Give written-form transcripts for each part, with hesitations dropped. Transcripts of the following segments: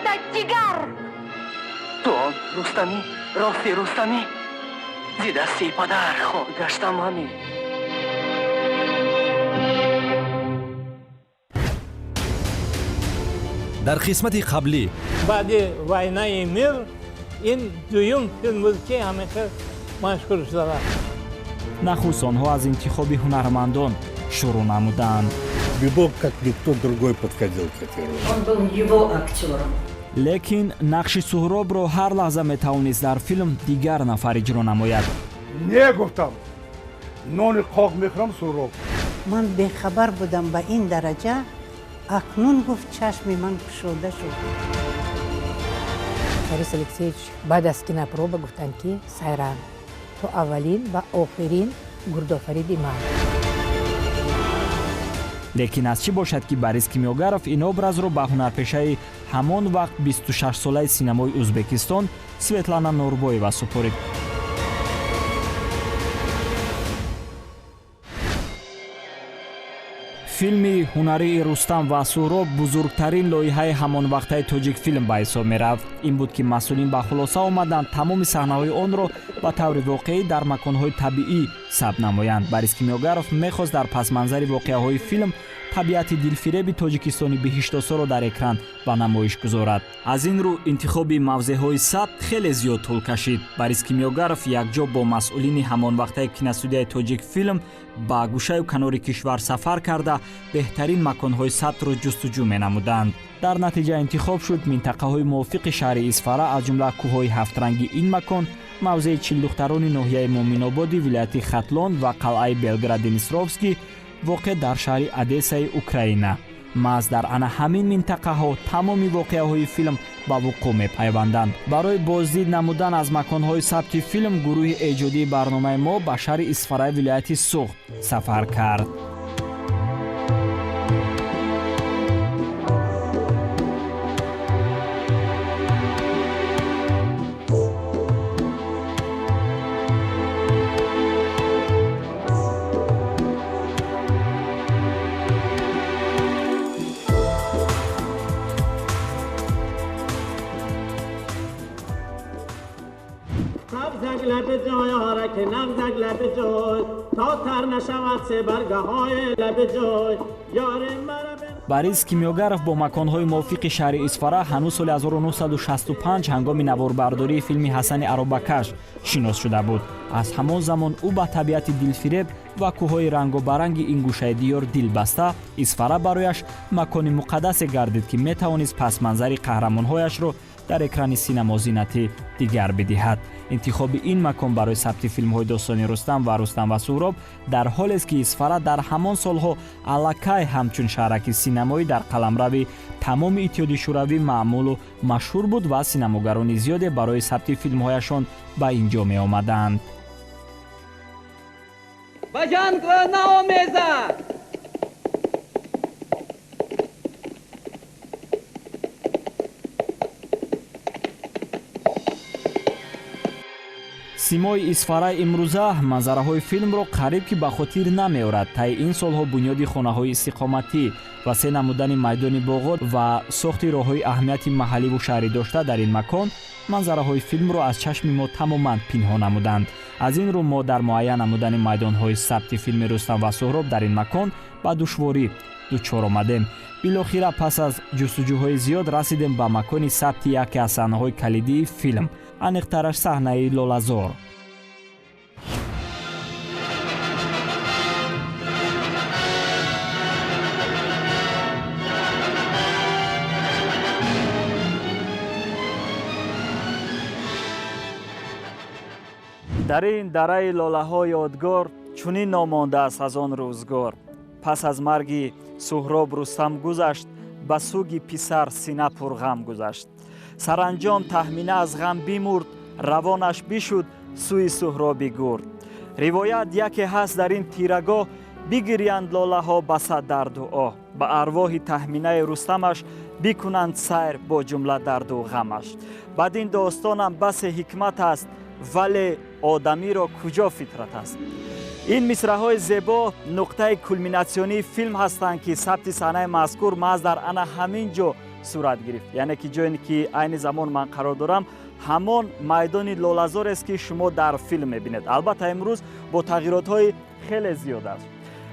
гардад ҷигар. Ту он Рустамӣ, рости Рустамӣ, зи дасти падар хор гаштам ҳамӣ. Дар қисмати қаблӣ баъди «Война и мир» ин дуюм филм буд, ки ҳамеша машҳур шудааст. Нахуст онҳо аз интихоби ҳунармандон шурӯъ намуданд. Бибоп как никто другой подходил к этой роли. Он был его актером. Лекин нақши Суҳробро ҳар лаҳза метавонист дар филм дигар нафар иҷро намояд. Не, гуфтам, нони қоқ мехӯрам, Суҳроб. Ман бехабар будам ба ин дараҷа, акнун, гуфт, чашми ман кушода шуд. Борис Алексеевич баъд аз кинопроба гуфтанд, ки Сайран, ту аввалин ва охирин гурдофариди ман. Лекин аз чӣ бошад, ки Борис Кимёгаров ин образро ба ҳунарпешаи ҳамон вақт 26-солаи синамои Ӯзбекистон Светлана Норбоева супорид. Филми ҳунарии «Рустам ва Суҳроб» бузургтарин лоиҳаи ҳамонвақтаи Тоҷикфилм ба ҳисоб мерафт. Ин буд, ки масъулин ба хулоса омаданд тамоми саҳнаҳои онро ба таври воқеӣ дар маконҳои табиӣ сабт намоянд. Борис Кимёгаров мехост дар пасманзари воқеаҳои филм табиати дилфиреби Тоҷикистони биҳиштосоро дар экран ба намоиш гузорад. Аз ин рӯ интихоби мавзеъҳои сабт хеле зиёд тӯл кашид. Борис Кимёгаров якҷо бо масъулини ҳамонвақтаи киностудияи Тоҷикфилм ба гӯшаю канори кишвар сафар карда, беҳтарин маконҳои сабтро ҷустуҷӯ менамуданд. Дар натиҷа интихоб шуд минтақаҳои мувофиқи шаҳри Исфара, аз ҷумла кӯҳҳои ҳафтранги ин макон, мавзеи Чилдухтарони ноҳияи Муъминободи вилояти Хатлон ва қалъаи Белград-Днестровский, воқеъ дар шаҳри Одессаи Украина. Маҳз дар ана ҳамин минтақаҳо тамоми воқеаҳои филм ба вуқӯъ мепайванданд. Барои боздид намудан аз маконҳои сабти филм гурӯҳи эҷодии барномаи мо ба шаҳри Исфараи вилояти Суғд сафар кард. لب جای آره که نغزک لب جای تا تر نشود سه برگه های لب جای یار مرا. Борис Кимёгаров бо маконҳои мувофиқи шаҳри Исфара ҳанӯз соли 1965 ҳангоми наворбардории филми «Ҳасани аробакаш» шинос шуда буд. Аз ҳамон замон ӯ ба табиати дилфиреб ва кӯҳҳои рангобаранги ин гӯшаи диёр дил баста. Исфара барояш макони муқаддасе гардид, ки метавонист пасманзари қаҳрамонҳояшро дар экрани синамо зинати дигар бидиҳад. Интихоби ин макон барои сабти филмҳои достони Рустам ва «Рустам ва Суҳроб» дар ҳолест, ки Исфара дар ҳамон солҳо аллакай ҳамчун шаҳраки синамоӣ дар қаламрави тамоми Иттиҳоди Шӯравӣ маъмулу машҳур буд ва синамогарони зиёде барои сабти филмҳояшон ба ин ҷо меомаданд. Ба ҷанг наомезад. Симои Исфараи имрӯза манзараҳои филмро қариб ки ба хотир намеорад. Таи ин солҳо бунёди хонаҳои истиқоматӣ, васеъ намудани майдони боғот ва сохти роҳҳои аҳамияти маҳалливу шаҳрӣ дошта дар ин макон манзараҳои филмро аз чашми мо тамоман пинҳон намуданд. Аз ин рӯ мо дар муайян намудани майдонҳои сабти филми «Рустам ва Суҳроб» дар ин макон ба душворӣ дучор омадем. Билохира пас аз ҷустуҷӯҳои зиёд расидем ба макони сабти яке аз саҳнаҳои калидии филм, аниқтараш саҳнаи лолазор. Дар ин дараи лолаҳо ёдгор чунин номондааст аз он рӯзгор: пас аз марги Суҳроб Рустам гузашт, ба суги писар сина пурғам гузашт. Саранҷом Таҳмина аз ғам бимурд, равонаш бишуд сӯи Суҳроби гурд. Ривоят яке ҳаст дар ин тирагоҳ, бигирянд лолаҳо ба сад дарду оҳ, ба арвоҳи Таҳминаи Рустамаш бикунанд сайр бо ҷумла дарду ғамаш. Бад ин достонам басе ҳикмат аст, вале одамиро куҷо фитрат аст. Ин мисраҳои зебо нуқтаи кулминатсионии филм ҳастанд, ки сабти саҳнаи мазкур маҳз дар ана ҳамин ҷо сурат гирифт. Яъне ки ҷое ки айни замон ман қарор дорам, ҳамон майдони лолазорест, ки шумо дар филм мебинед. Албатта, имрӯз бо тағйиротҳои хеле зиёд аст.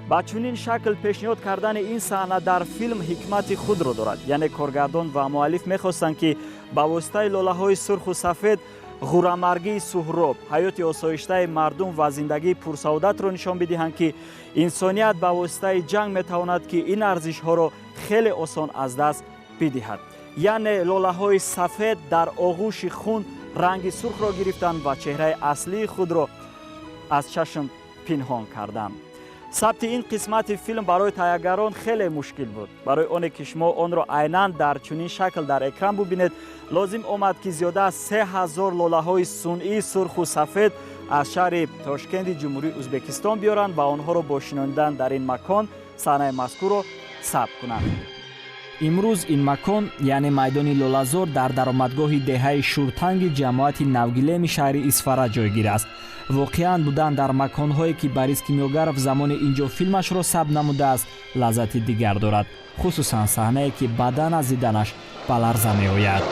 Ба чунин шакл пешниҳод кардани ин саҳна дар филм ҳикмати худро дорад. Яъне коргардон ва муаллиф мехостанд, ки ба воситаи лолаҳои сурху сафед ғурамаргии Суҳроб, ҳаёти осоиштаи мардум ва зиндагии пурсаодатро нишон бидиҳанд, ки инсоният ба воситаи ҷанг метавонад, ки ин арзишҳоро хеле осон аз даст бидиҳад. Яъне лолаҳои сафед дар оғӯши хун ранги сурхро гирифтанд ва чеҳраи аслии худро аз чашм пинҳон карданд. Сабти ин қисмати филм барои таҳиягарон хеле мушкил буд. Барои оне ки шумо онро айнан дар чунин шакл дар экран бубинед, лозим омад, ки зиёда аз 3000 лолаҳои сунъии сурху сафед аз шаҳри Тошкенди Ҷумҳурии Ӯзбекистон биёранд ва онҳоро бо шинонидан дар ин макон саҳнаи мазкурро сабт кунанд. Имрӯз ин макон, яъне майдони лолазор, дар даромадгоҳи деҳаи Шуртанги ҷамоати Навгилеми шаҳри Исфара ҷойгир аст. Воқеан, будан дар маконҳое, ки Борис Кимёгаров замони ин ҷо филмашро сабт намудааст, лаззати дигар дорад, хусусан саҳнае, ки баъдан аз диданаш ба ларза меояд.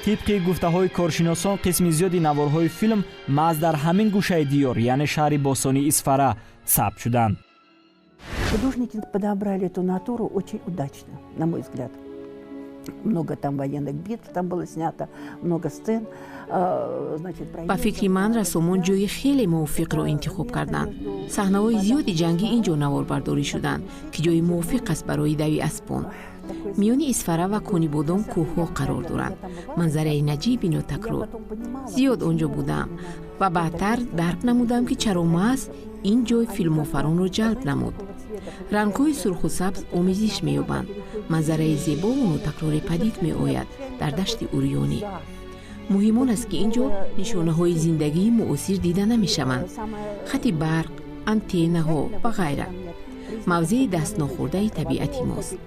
Тибқи гуфтаҳои коршиносон, қисми зиёди наворҳои филм маҳз дар ҳамин гӯшаи диёр, яъне шаҳри бостонии Исфара, сабт шуданд. Художники подобрали эту натуру очень удачно, на мой взгляд. Много там военных битв там было снято, много сцен. Значит, Ба фикри ман, рассомон ҷои хеле мувофиқро интихоб карданд. Саҳнаҳои зиёди ҷангӣ ин ҷо наворбардорӣ шуданд, ки ҷои мувофиқ аст барои дави аспон. Миёни Исфара ва Конибодом кӯҳҳо қарор доранд, манзараи наҷиби нотакрор. Зиёд он ҷо будам ва баъдтар дарк намудам, ки чаро маҳз ин ҷой филмофаронро ҷалб намуд. Рангҳои сурху сабз омезиш меёбанд, манзараи зебову нотакроре падид меояд дар дашти урёнӣ. Муҳим он аст, ки ин ҷо нишонаҳои зиндагии муосир дида намешаванд: хати барқ, антеннаҳо ва ғайра. Мавзеи дастнохӯрдаи табиати мост.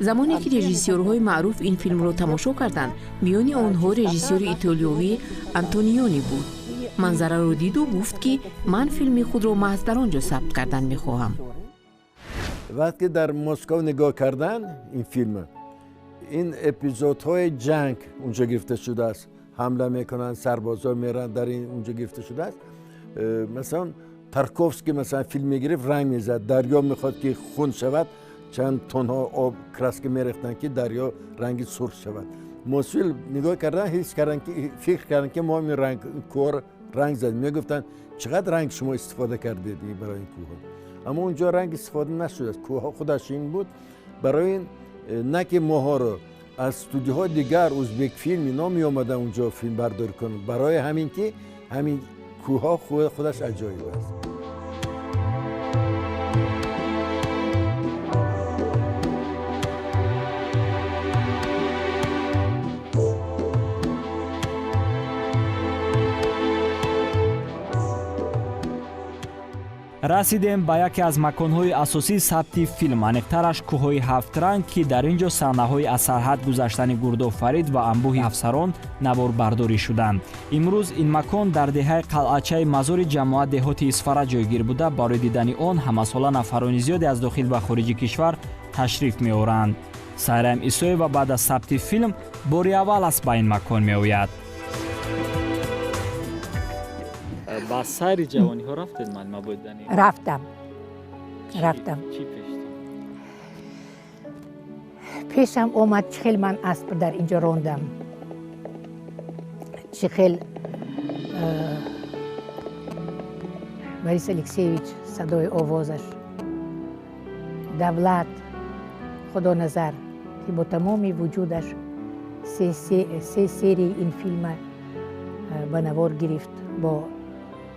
Замоне ки режиссёрҳои маъруф ин филмро тамошо карданд, миёни онҳо режиссёри итолиёвӣ Антониони буд. Манзараро диду гуфт, ки ман филми худро маҳз дар он ҷо сабт кардан мехоҳам. Вақте дар Москов нигоҳ кардан ин филм, ин эпизодҳои ҷанг унҷо гирифта шудааст, ҳамла мекунанд, сарбозо меранд, дар ин унҷо гирифта шудааст. Масалан, Тарковский, масалан, филм мегирифт, ранг мезад, дарё мехоҳад, ки хун шавад, чанд тонҳо об, краска мерехтанд, ки дарё ранги сурх шавад. Мосфилм нигоҳ кардан, ҳис карданд, ки фикр карданд, ки мо ин ранг кӯҳро ранг задем. Мегуфтанд, чӣ қадр ранг шумо истифода кардед барои ин кӯҳҳо? Аммо унҷо ранг истифода нашудааст, кӯҳҳо худаш ин буд. Барои ин на ки моҳоро аз студияҳои дигар, Узбекфилм, ино меомаданд унҷо филмбардорӣ кунанд, барои ҳамин ки ҳамин кӯҳҳо худаш аҷоиб аст. Расидем ба яке аз маконҳои асосии сабти филм, аниқтараш кӯҳҳои ҳафтранг, ки дар ин ҷо саҳнаҳои аз сарҳад гузаштани Гурдофарид ва анбӯҳи афсарон наворбардорӣ шуданд. Имрӯз ин макон дар деҳаи Қалъачаи Мазори ҷамоат деҳоти Исфара ҷойгир буда, барои дидани он ҳамасола нафарони зиёде аз дохил ва хориҷи кишвар ташриф меоранд. Сайраим Исоева баъд аз сабти филм бори аввал аст ба ин макон меояд. Ба сайри ҷавониҳо рафтед, муаллима Бойдани? Рафтам, рафтам. Пешам омад, чӣ хел ман асп дар инҷо рондам, чӣ хел Борис Алексеевич, садои овозаш, Давлат Худоназар, ки бо тамоми вуҷудаш се серияи ин филма ба навор гирифт, бо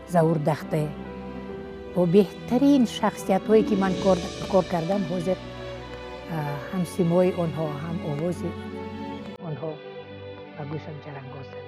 Заур Дахте, бо беҳтарин шахсиятҳое, ки ман кор кардам, ҳозир ҳам симои онҳо, ҳам овози онҳо ба гӯшам ҷарангоз зад.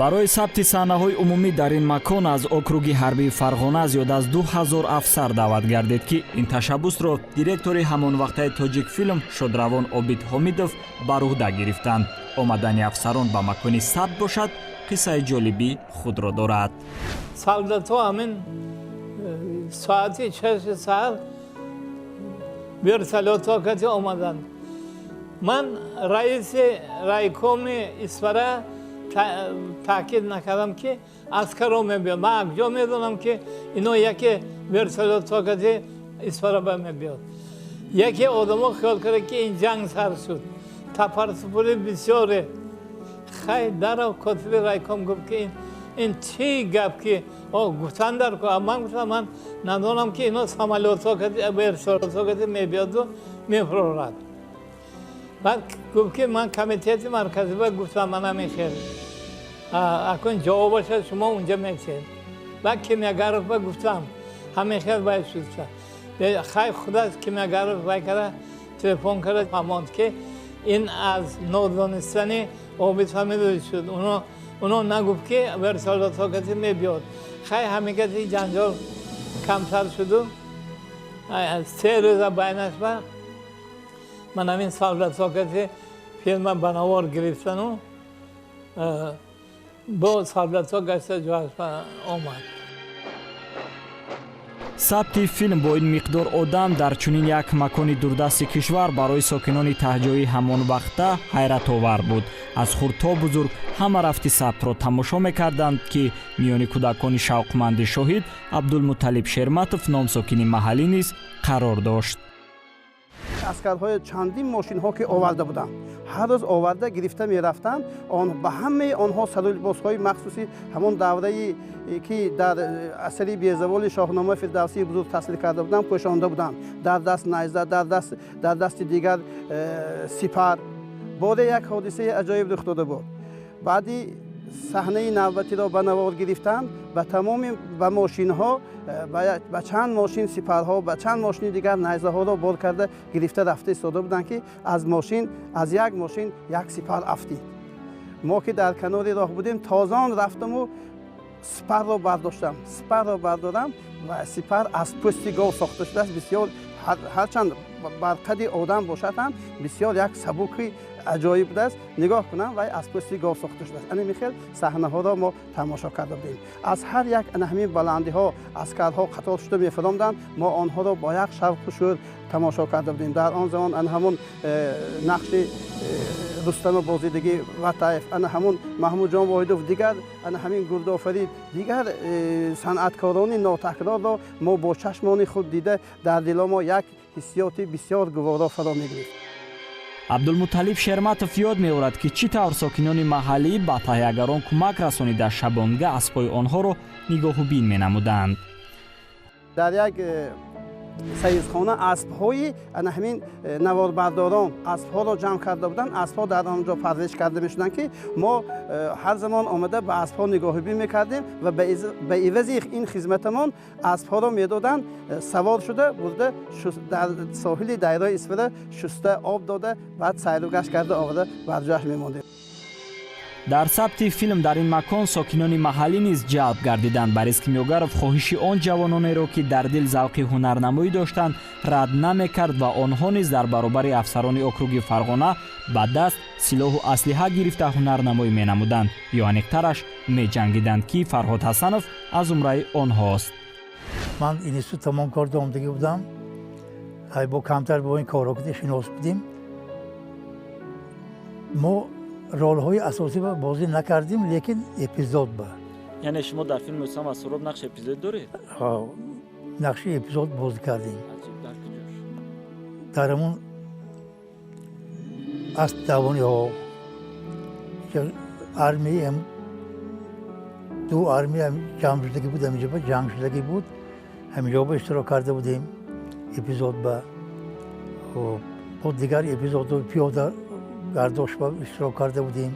Барои сабти саҳнаҳои умумӣ дар ин макон аз округи ҳарбии Фарғона зиёд аз 2000 афсар даъват гардид, ки ин ташаббусро директори ҳамонвақтаи Тоҷикфилм шодравон Обид Ҳомидов бар уҳда гирифтанд. Омадани афсарон ба макони сабт бошад, қиссаи ҷолиби худро дорад. Солдатҳо ҳамин соати 6 саҳар вертолётҳо кати омаданд. Ман раиси райкоми Исфара таъкид накардам, ки аскаро мебиёд. Ман акҷо медонам, ки ино яке вертолётҳо кати Исфара ба мебиёд? Яке одамо хиёл карда, ки ин ҷанг сар шуд, тапарсупури бисёре. Хай, дарав котиби райком гуфт, ки ин чӣ гап, ки гуфтан дар ман гуфтам, ман надонам, ки ино самолётҳо кати, вертолётҳо кати мебиёду мефурорад. Баъд гуфт, ки ман комитети марказӣ ба гуфтам, ман намехел, акун ҷавобаша шумо унҷа метиҳед. Баъд Кимягаров ба гуфтам, ҳамин вай шуд. Хай, худаш Кимягаров вай кара, телефон кара, фаҳмонд, ки ин аз нодонистани Обид Ҳамидович шуд, уно нагуфт, ки вертолётҳо кати мебиёд. Хай, ҳамин кати ҷанҷол камтар шуду 3 рӯза байнаш ба ман ҳамин солдатҳо кати филма ба навор гирифтану бо солдатҳо гашта ҷоаш омад. Сабти филм бо ин миқдор одам дар чунин як макони дурдасти кишвар барои сокинони таҳҷоӣ ҳамон вақта ҳайратовар буд. Аз хурд то бузург ҳама рафти сабтро тамошо мекарданд, ки миёни кӯдакони шавқманди шоҳид Абдулмуталлиб Шерматов ном сокини маҳаллӣ низ қарор дошт. Аскарҳои чандин мошинҳо, ки оварда буданд, ҳар рӯз оварда гирифта мерафтанд. Ба ҳамаи онҳо сару либосҳои махсуси ҳамон даврае, ки дар асари безаволи Шоҳномаи Фирдавсии бузург тасвир карда буданд, пӯшонда буданд. Дар даст найза, дар дасти дигар сипар. Боре як ҳодисаи аҷоиб рух дода буд. Баъди саҳнаи навбатиро ба навор гирифтанд, ба тамоми ба мошинҳо, ба чанд мошин сипарҳо, ба чанд мошини дигар найзаҳоро бор карда гирифта рафта истода буданд, ки аз мошин, аз як мошин як сипар афтид. Мо, ки дар канори роҳ будем, тозон рафтаму сипарро бардоштам. Сипарро бардорам ва сипар аз пӯсти гов сохта шудааст. Бисёр, ҳарчанд бар қади одам бошад ҳам, бисёр як сабуки аҷоиб будааст. Нигоҳ кунам, вай аз пӯсти гов сохта шудааст. Ана михел саҳнаҳоро мо тамошо карда будем. Аз ҳар як ана ҳамин баландиҳо аскарҳо қатор шуда мефаромданд, мо онҳоро бо як шавқу шӯр тамошо карда будем. Дар он замон ана ҳамон нақши Рустаму бозидагӣ Ватаев, ана ҳамон Маҳмудҷон Воҳидов, дигар ана ҳамин Гурдофарид, дигар санъаткорони нотакрорро мо бо чашмони худ дида, дар дило мо як ҳиссиёти бисёр гуворо фаро мегирифт. Абдулмуталлиб Шерматов ёд меорад, ки чӣ тавр сокинони маҳаллӣ ба таҳиягарон кӯмак расонида, шабонга аспҳои онҳоро нигоҳубин менамуданд. Дар як саизхона аспҳои ана ҳамин наворбардорон аспҳоро ҷамъ карда буданд. Аспҳо дар он ҷо парвариш карда мешуданд, ки мо ҳар замон омада ба аспҳо нигоҳубин мекардем ва ба ивази ин хизматамон аспҳоро медоданд, савор шуда бурда дар соҳили дайрои Исфара шуста, об дода, баъд сайру гашт карда оварда бар ҷояш мемондем. Дар сабти филм дар ин макон сокинони маҳаллӣ низ ҷалб гардиданд. Борис Кимёгаров хоҳиши он ҷавононеро, ки дар дил завқи ҳунарнамоӣ доштанд, рад намекард ва онҳо низ дар баробари афсарони округи Фарғона ба даст силоҳу аслиҳа гирифта ҳунарнамоӣ менамуданд ё аниқтараш меҷангиданд, ки Фарҳод Ҳасанов аз зумраи онҳост. Ман институт тамом карда омдагӣ будам, бо камтар бо ин корҳо шинос будем. Мо ролҳои асосӣ бозӣ накардем, лекин эпизод ба. Яъне шумо дар филми Рустам ва Суҳроб нақши эпизод доред? Нақши эпизод бозӣ кардем дар ҳамун аспдавониҳо. Армия, ду армия ҷамъ шудагӣ буд ҳаминҷо, ҷанг шудагӣ буд, ҳаминҷо ба иштирок карда будем эпизод ба. Бо дигар эпизодҳо пиёда гардош ба иштирок карда будем,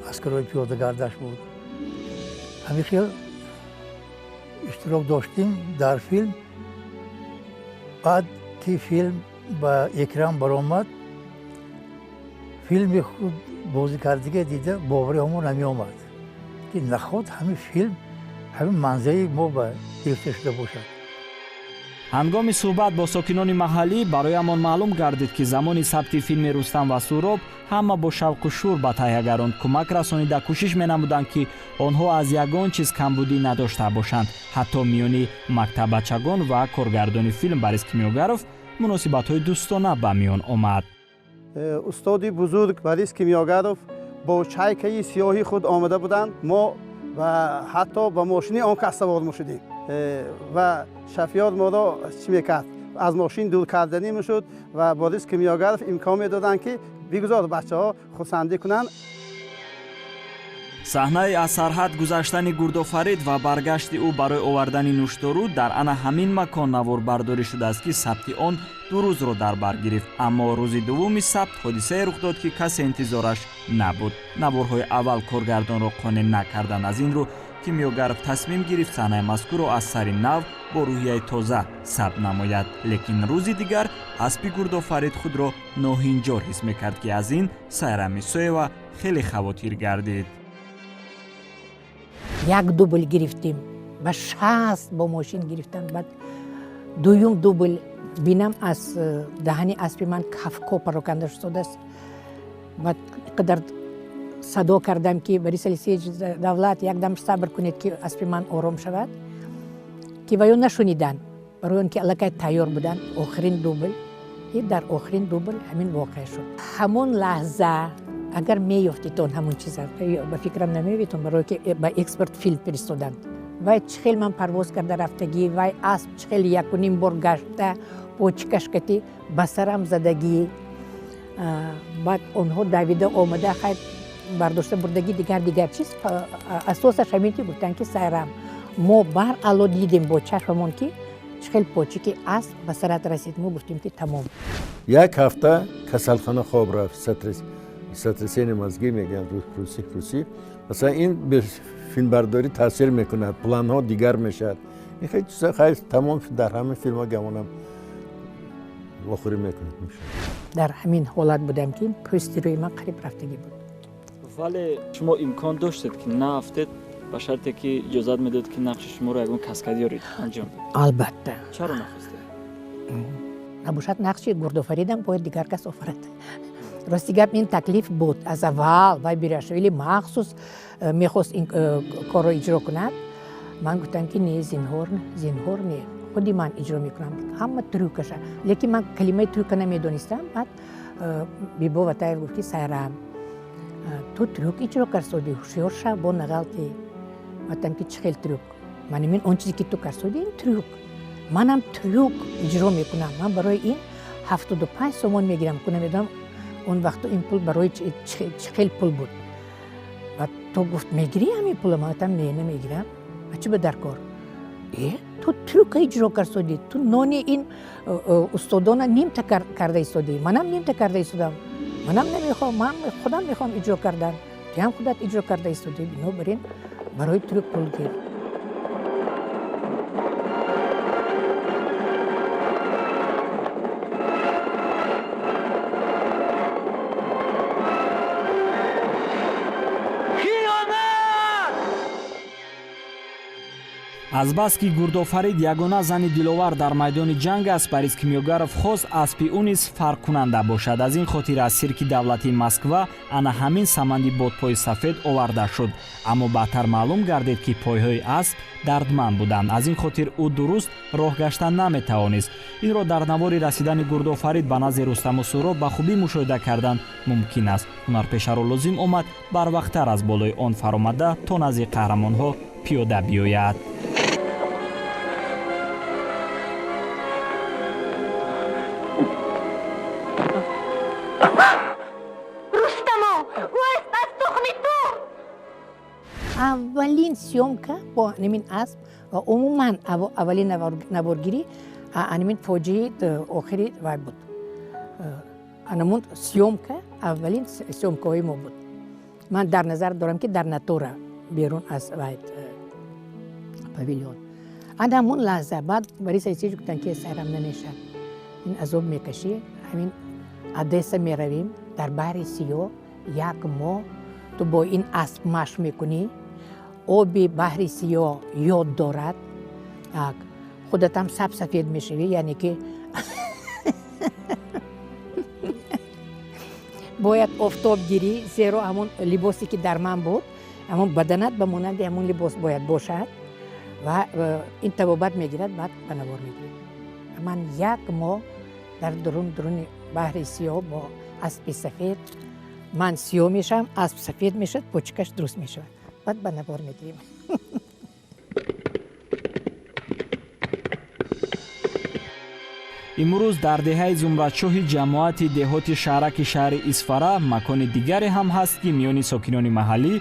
аскарҳои пиёдагардаш буд. Ҳамин хел иштирок доштем дар филм. Баъд ки филм ба экран баромад, филми худ Бозӣ кардига дида, бовари ҳамон намеомад, ки наход ҳамин филм ҳамин манзари мо ба гирифта шуда бошад. Ҳангоми суҳбат бо сокинони маҳаллӣ бароямон маълум гардид, ки замони сабти филми Рустам ва Суҳроб ҳама бо шавқу шӯр ба таҳиягарон кӯмак расонида, кӯшиш менамуданд, ки онҳо аз ягон чиз камбудӣ надошта бошанд. Ҳатто миёни мактаббачагон ва коргардони филм Борис Кимёгаров муносибатҳои дӯстона ба миён омад. Устоди бузург Борис Кимёгаров бо чайкаи сиёҳи худ омада буданд. Мо ва ҳатто ба мошини он кас савор мешудем ва шофёр моро чӣ мекард, аз мошин дур карданӣ мешуд ва Борис Кимёгаров имкон медоданд, ки бигузор бачаҳо хурсандӣ кунанд. Саҳнаи аз сарҳад гузаштани Гурдофарид ва баргашти ӯ барои овардани нӯшдору дар ана ҳамин макон наворбардорӣ шудааст, ки сабти он 2 рӯзро дар бар гирифт. Аммо рӯзи дуввуми сабт ҳодисае рух дод, ки касе интизораш набуд. Наворҳои аввал коргардонро қонеъ накарданд. Аз ин рӯ Кимёгаров тасмим гирифт саҳнаи мазкурро аз сари нав бо рӯҳияи тоза сабт намояд. Лекин рӯзи дигар аспи Гурдофарид худро ноҳинҷор ҳис мекард, ки аз ин Сайра Мирсоева хеле хавотир гардид. Як дубль гирифтем, ба 60 бо мошин гирифтам. Баъд дуюм дубль бинам, аз даҳани аспи ман кафко пароканда шудааст. Баъд қадар садо кардам, ки Борис Алексеевич, давлат, якдам сабр кунед, ки аспи ман ором шавад, ки ваё нашуниданд, барои он ки аллакай тайёр буданд. Охирин дубль, и дар охирин дубль ҳамин воқеа шуд. Ҳамон лаҳза агар меёфтитон ҳамон чиза, ба фикрам намеёфтитон, барое ки ба экспорт филм фиристоданд. Вай чӣ хел ман парвоз карда рафтагӣ, вай асп чӣ хел якуним бор гашта почкашкати ба сарам задагӣ. Баъд онҳо давида омада, хайр, бардошта бурдагӣ, дигар дигар чиз. Асосаш ҳамин, ки гуфтанд, ки Сайрам, мо барало дидем бо чашмамон, ки чӣ хел почики асп ба сарат расид. Мо гуфтем, ки тамом. Як ҳафта касалхона хоб рафт, сотрясение мозги мегӯянд русӣ. Масалан, ин ба филмбардорӣ таъсир мекунад, планҳо дигар мешавад. Ин хеле чиза, хайр, тамом дар ҳама филмҳо гамонам вохӯрӣ мекунад. Дар ҳамин ҳолат будам, ки пӯсти рӯи ман қариб рафтагӣ буд. Вале шумо имкон доштед, ки наафтед, ба шарте ки иҷозат медод, ки нақши шуморо ягон каскадёр анҷом дод. Албатта. Чаро нахостед? Набошад, нақши Гурдофаридам бояд дигар кас офарад. Рости гап, ин таклиф буд аз аввал. Вай Бериашвили махсус мехост ин корро иҷро кунад. Ман гуфтам, ки не, зинҳор, зинҳор не, худи ман иҷро мекунам ҳама трюкаша. Лекин ман калимаи трюка намедонистам. Баъд Бибо Ватаев гуфт, ки Сайрам, ту трюк иҷро карсодӣ, ҳушёр шав, бо нағалти. Гуфтам, ки чӣ хел трюк? Ман ин он чизе, ки ту карсодӣ, ин трюк, манам трюк иҷро мекунам. Ман барои ин 75 сомон мегирам. Ку намедонам, он вақту ин пул барои чӣ хел пул буд. Ва ту гуфт, мегирӣ ҳамин пула? Ман гуфтам, не, намегирам. Ва чӣ ба дар кор? Э, ту трюка иҷро карсодӣ, ту нони ин устодона нимта карда истодӣ, манам нимта карда истодам. Манам намехоҳам, ман худам мехоҳам иҷро кардан, туям худат иҷро карда истодӣ. Бинобар ин барои трюк пул гир. Азбаски Гурдофарид ягона зани диловар дар майдони ҷанг аст, Борис Кимёгаров хост аспи ӯ низ фарқкунанда бошад. Аз ин хотир аз сирки давлатии Москва ана ҳамин саманди бодпои сафед оварда шуд. Аммо баъдтар маълум гардид, ки пойҳои асп дардманд буданд. Аз ин хотир ӯ дуруст роҳ гашта наметавонист. Инро дар навори расидани Гурдофарид ба назди Рустаму Суҳроб ба хубӣ мушоҳида кардан мумкин аст. Ҳунарпешаро лозим омад барвақттар аз болои он фаромада, то назди қаҳрамонҳо пиёда биёяд. Рустамо, ӯ асп аз тухми ту. Аввалин съёмка бо ҳамин асп ва умуман аввалин наворгирӣ ҳамин фоҷиаи охири вай буд. Анамун съёмка аввалин съёмкаҳои мо буд. Ман дар назар дорам, ки дар натура, берун аз вай павильон. Ана ҳамун лаҳза баъд Борис Алексеевич гуфтанд, ки Сайрам, намешавад, ин азоб мекашӣ. Ҳамин Одесса меравем, дар баҳри Сиёҳ. Як моҳ ту бо ин асп машқ мекунӣ, оби баҳри сиёҳ ёд дорад, худатам сабсафед мешавӣ, яъне ки бояд офтоб гирӣ, зеро ҳамон либосе ки дар ман буд, ҳамон баданат ба монанди ҳамон либос бояд бошад ва ин табобат мегирад, баъд ба навор мегирад. Ман як моҳ дар дуруни баҳри сиёҳ бо аспи сафед, ман сиёҳ мешавам, асп сафед мешавад, почкаш дуруст мешавад, баъд ба навор мегирем. Имрӯз дар деҳаи Зумрадшоҳи ҷамоати деҳоти шаҳраки шаҳри Исфара макони дигаре ҳам ҳаст, ки миёни сокинони маҳаллӣ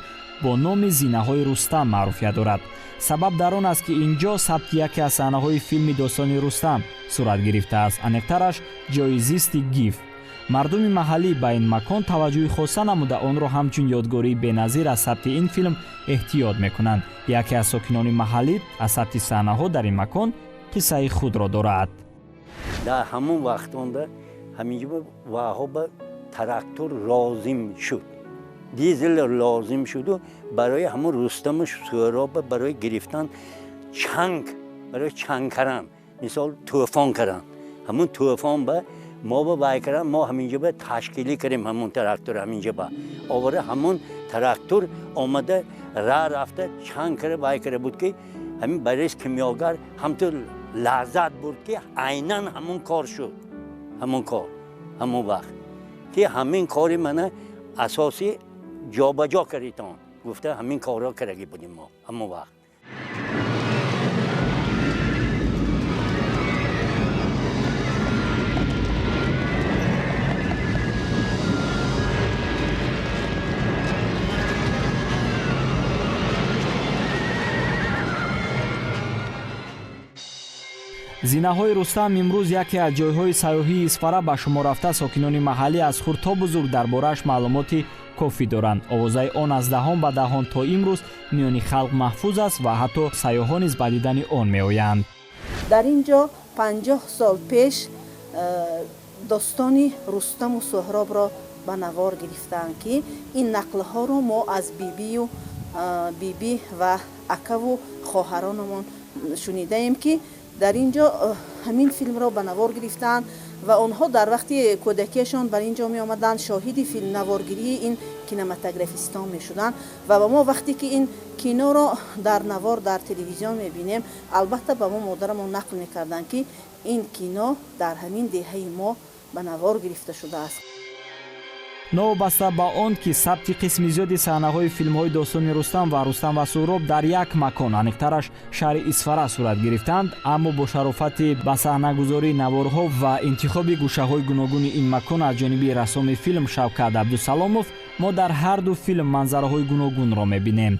бо номи Зинаҳои Рустам маъруфият дорад. Сабаб дар он аст, ки ин ҷо сабти яке аз саҳнаҳои филми достони Рустам сурат гирифтааст, аниқтараш ҷои зисти гиф. Мардуми маҳаллӣ ба ин макон таваҷҷӯҳи хоса намуда, онро ҳамчун ёдгории беназир аз сабти ин филм эҳтиёт мекунанд. Яке аз сокинони маҳаллӣ аз сабти саҳнаҳо дар ин макон қиссаи худро дорад. Дар ҳамон вақтонда ҳаминҷо ваҳо ба трактор лозим шуд, дизел лозим шуду барои ҳамон Рустаму Суҳроба барои гирифтан чанг, барои чанг кардан, мисол тӯфон кардан, ҳамон тӯфон ба мо ба вай кардан, мо ҳаминҷо ба ташкилӣ кардем ҳамон трактор, ҳаминҷо ба овора ҳамон трактор омада ра рафта чанг кара вай кара буд, ки ҳамин Борис Кимёгар ҳамту лаззат бурд, ки айнан ҳамон кор шуд, ҳамон кор ҳамон вақт, ки ҳамин кори мана асосӣ ҷобаҷо кардитон гуфта ҳамин корро кардагӣ будем мо ҳамон вақт. Зинаҳои Рустам имрӯз яке аз ҷойҳои сайёҳии Исфара ба шумор рафта, сокинони маҳаллӣ аз хурд то бузург дар борааш маълумоти кофӣ доранд. Овозаи он аз даҳон ба даҳон то имрӯз миёни халқ маҳфуз аст ва ҳатто сайёҳон низ ба дидани он меоянд. Дар ин ҷо 50 сол пеш достони Рустаму Суҳробро ба навор гирифтаанд, ки ин нақлҳоро мо аз бибӣ ва акаву хоҳаронамон шунидаем, ки дар ин ҷо ҳамин филмро ба навор гирифтаанд ва онҳо дар вақти кӯдакиашон бар ин ҷо меомаданд, шоҳиди филмнаворгирии ин кинематографистон мешуданд ва ба мо вақте ки ин киноро дар навор дар телевизион мебинем, албатта ба мо модарамон нақл мекарданд, ки ин кино дар ҳамин деҳаи мо ба навор гирифта шудааст. Новобаста ба он ки сабти қисми зиёди саҳнаҳои филмҳои достони Рустам ва Рустам ва Суҳроб дар як макон, аниқтараш шаҳри Исфара сурат гирифтанд, аммо бо шарофати ба саҳнагузории наворҳо ва интихоби гӯшаҳои гуногуни ин макон аз ҷониби рассоми филм Шавкат Абдусаломов мо дар ҳар ду филм манзараҳои гуногунро мебинем.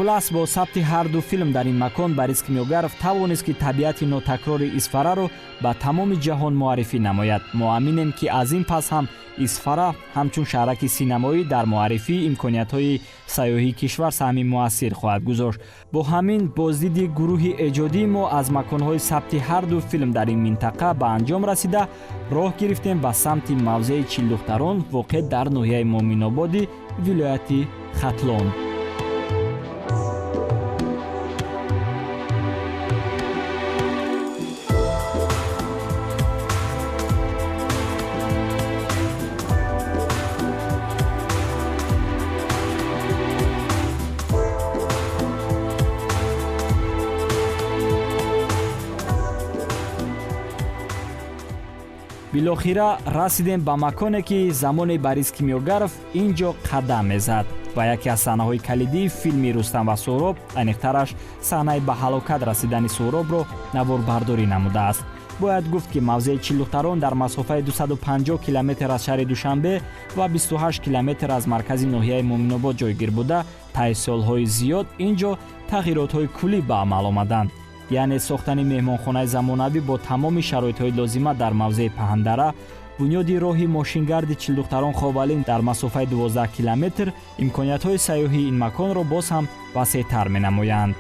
Хулас, бо сабти ҳар ду филм дар ин макон Борис Кимёгаров тавонист, ки табиати нотакрори Исфараро ба тамоми ҷаҳон муаррифӣ намояд. Мо аминем, ки аз ин пас ҳам Исфара ҳамчун шаҳраки синамоӣ дар муаррифии имкониятҳои сайёҳии кишвар саҳми муассир хоҳад гузошт. Бо ҳамин боздиди гурӯҳи эҷодии мо аз маконҳои сабти ҳар ду филм дар ин минтақа ба анҷом расида, роҳ гирифтем ба самти мавзеи Чилдухтарон, воқеъ дар ноҳияи Муъминободи вилояти Хатлон. Билохира расидем ба маконе, ки замони Борис Кимёгаров ин ҷо қадам мезад ва яке аз саҳнаҳои калидии филми Рустам ва Суҳроб, аниқтараш саҳнаи ба ҳалокат расидани Суҳробро наворбардорӣ намудааст. Бояд гуфт, ки мавзеи Чилдухтарон дар масофаи 250 километр аз шаҳри Душанбе ва 28 километр аз маркази ноҳияи Муъминобод ҷойгир буда, таи солҳои зиёд ин ҷо тағйиротҳои куллӣ ба амал омаданд. Яъне сохтани меҳмонхонаи замонавӣ бо тамоми шароитҳои лозима дар мавзеи Паҳандара, бунёди роҳи мошингарди Чилдухтарон Ховалин дар масофаи 12 километр имкониятҳои сайёҳии ин маконро боз ҳам васеътар менамоянд.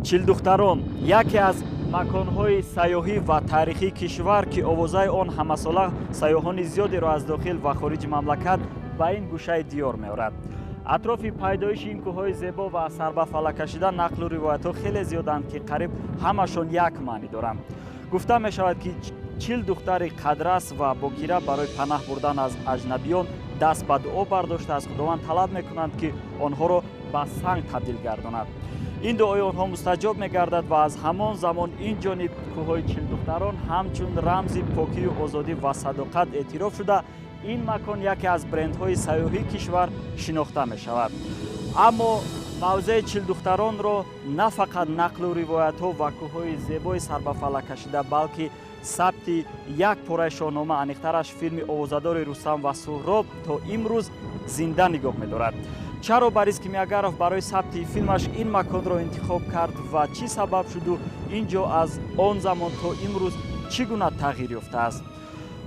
Чилдухтарон яке аз маконҳои сайёҳӣ ва таърихии кишвар, ки овозаи он ҳамасола сайёҳони зиёдеро аз дохил ва хориҷи мамлакат ба ин гӯшаи диёр меорад. Атрофи пайдоиши ин кӯҳҳои зебо ва сарбафалаккашида нақлу ривоятҳо хеле зиёданд, ки қариб ҳамашон як маънӣ доранд. Гуфта мешавад, ки 40 духтари қадрас ва бокира барои панаҳ бурдан аз аҷнабиён даст ба дуо бардошта аз Худованд талаб мекунанд, ки онҳоро ба санг табдил гардонад. Ин дуои онҳо мустаҷоб мегардад ва аз ҳамон замон ин ҷониб кӯҳҳои Чилдухтарон ҳамчун рамзи покию озодӣ ва садоқат эътироф шуда, ин макон яке аз брендҳои сайёҳии кишвар шинохта мешавад. Аммо мавзеи Чилдухтаронро на фақат нақлу ривоятҳо ва кӯҳҳои зебои сарбафалаккашида, балки сабти як пораи шоҳнома, аниқтараш филми овозадори Рустам ва Суҳроб то имрӯз зинда нигоҳ медорад. Чаро Борис Кимиёгаров барои сабти филмаш ин маконро интихоб кард ва чӣ сабаб шуду ин ҷо аз он замон то имрӯз чӣ гуна тағйир ёфтааст?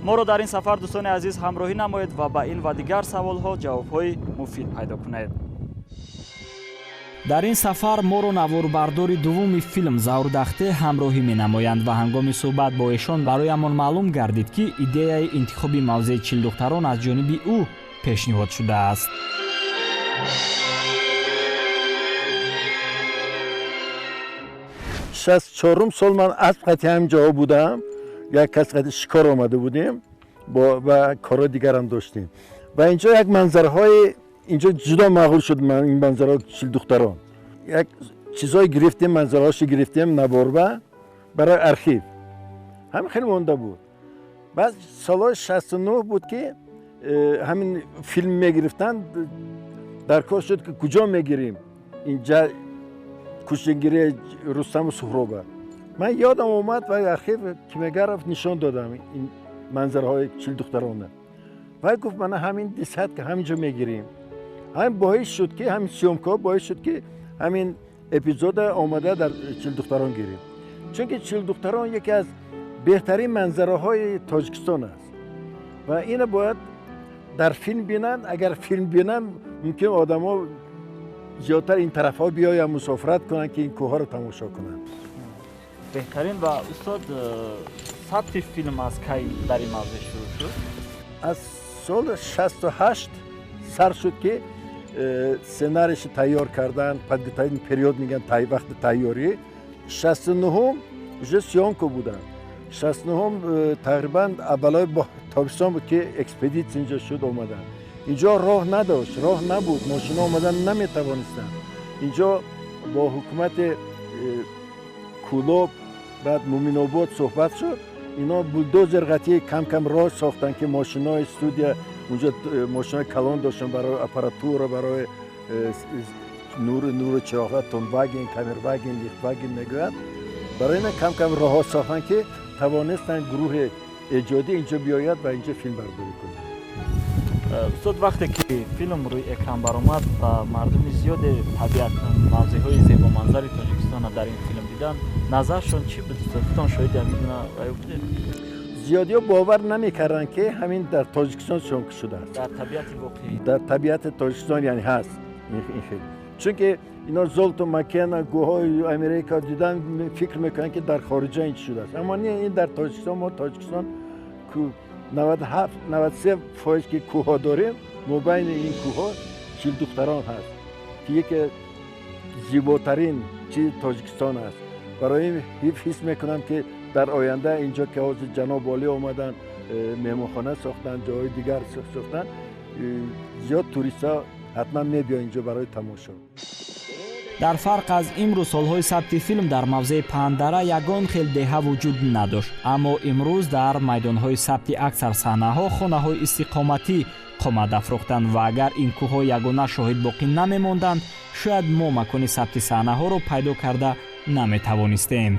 Моро дар ин сафар, дӯстони азиз, ҳамроҳӣ намоед ва ба ин ва дигар саволҳо ҷавобҳои муфид пайдо кунед. Дар ин сафар моро наворбардори дуввуми филм Заврдахте ҳамроҳӣ менамоянд ва ҳангоми суҳбат бо эшон бароямон маълум гардид, ки идеяи интихоби мавзеи Чилдухтарон аз ҷониби ӯ пешниҳод шудааст. 64 сол ман асп қати ҳамин ҷоҳо будам, як кас қати шикор омада будем ва корҳои дигарам доштем ва инҷо як манзараҳои инҷо ҷудо маъқул шуд. Ман ин манзараҳо Чилдухтарон як чизҳое гирифтем, манзараҳошо гирифтем наворба барои архив, ҳамин хеле монда буд. Баъд солҳои 69 буд, ки ҳамин филм мегирифтанд, дар кор шуд, ки куҷо мегирем инҷа кӯчагирии Рустаму Суҳроба. Ман ёдам омад ва архив Кимиёгаров нишон додам ин манзараҳои Чилдухтарона. Вай гуфт, мана ҳамин дисад ки ҳамин ҷо мегирем. Ҳамин боис шуд, ки ҳамин съёмкаҳо боис шуд, ки ҳамин эпизода омада дар Чилдухтарон гирем. Чунки Чилдухтарон яке аз беҳтарин манзараҳои Тоҷикистон аст ва ина бояд дар филм бинанд. Агар филм бинанд, мумкин одамо зиёдтар ин тарафҳо биёянд, мусофират кунанд, ки ин кӯҳҳоро тамошо кунанд. Беҳтарин. Ва устод, сабти филм аз кай дар ин мавзеъ шурӯъ шуд? Аз соли 68 сар шуд, ки сценарийшо тайёр кардан, подготовительный период мегӯянд, вақти тайёрӣ. 69-ум уже съёмка буданд. 69-ум тақрибан аввалои тобистон буд, ки экспедитсия инҷо шуд, омаданд. Инҷо роҳ надошт, роҳ набуд, мошино омадан наметавонистанд. Инҷо бо ҳукумати Кӯлоб, баъд Муминобод суҳбат шуд. Ино булдозер қатъи кам-кам роҳ сохтанд, ки мошинои студия унҷо мошинои калон доштанд барои аппаратура, барои нуру чироғҳо, тонваген, камерваген, лихтваген мегӯянд. Барои ина кам-кам роҳҳо сохтанд, ки тавонистанд гурӯҳи эҷодӣ инҷо биёяд ва инҷо филмбардорӣ кунад. Устод, вақте ки филм рӯи экран баромад ва мардуми зиёде табиат, мавзеъҳои зебоманзари Тоҷикистонро дар ин филм диданд, назаршон чӣ буд? Устод, худтон шоҳиди ҳамин гуна раё будед? Зиёдиҳо бовар намекарданд, ки ҳамин дар Тоҷикистон съёмка шудааст. Дар табиати воқеӣ. Дар табиати Тоҷикистон яъне ҳаст ин хел. Чунки ино Золото Маккена, гӯҳҳои Америка дидан, фикр мекунанд, ки дар хориҷа ин чӣ шудааст. Аммо не, ин дар Тоҷикистон, мо Тоҷикистон 97, 93% ки кӯҳҳо дорем, мобайни ин кӯҳҳо Чилдухтарон ҳаст, ки яке зеботарин чизи Тоҷикистон аст. Барои ин ҳис мекунам, ки дар оянда инҷо, ки ҳозир ҷаноб олӣ омаданд, меҳмонхона сохтанд, ҷойҳои дигар сохтанд, зиёд туристҳо ҳатман мебиёнд инҷо барои тамошо. Дар фарқ аз имрӯз, солҳои сабти филм дар мавзеи Паҳандара ягон хел деҳа вуҷуд надошт, аммо имрӯз дар майдонҳои сабти аксар саҳнаҳо хонаҳои истиқоматӣ қомат афрохтанд ва агар ин кӯҳҳо ягона шоҳид боқӣ намемонданд, шояд мо макони сабти саҳнаҳоро пайдо карда наметавонистем.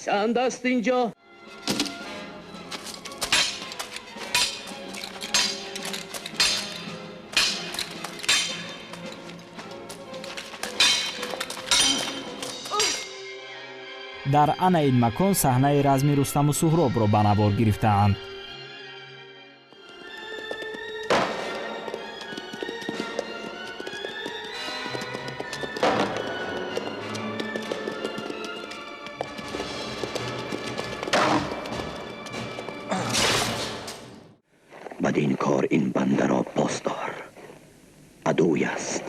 Чанд аст инҷо? Дар ана ин макон саҳнаи разми Рустаму Суҳробро ба навор гирифтаанд. Бадин кор ин бандаро боздор. Адуй аст,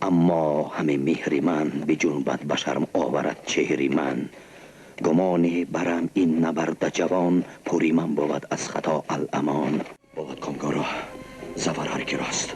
аммо ҳаме меҳри ман биҷунбад, ба шарм оварад чеҳри ман. Гумоне барам ин набарда ҷавон пури ман бовад аз хато аламон. Бовад комкоро зафар ҳар ки рост.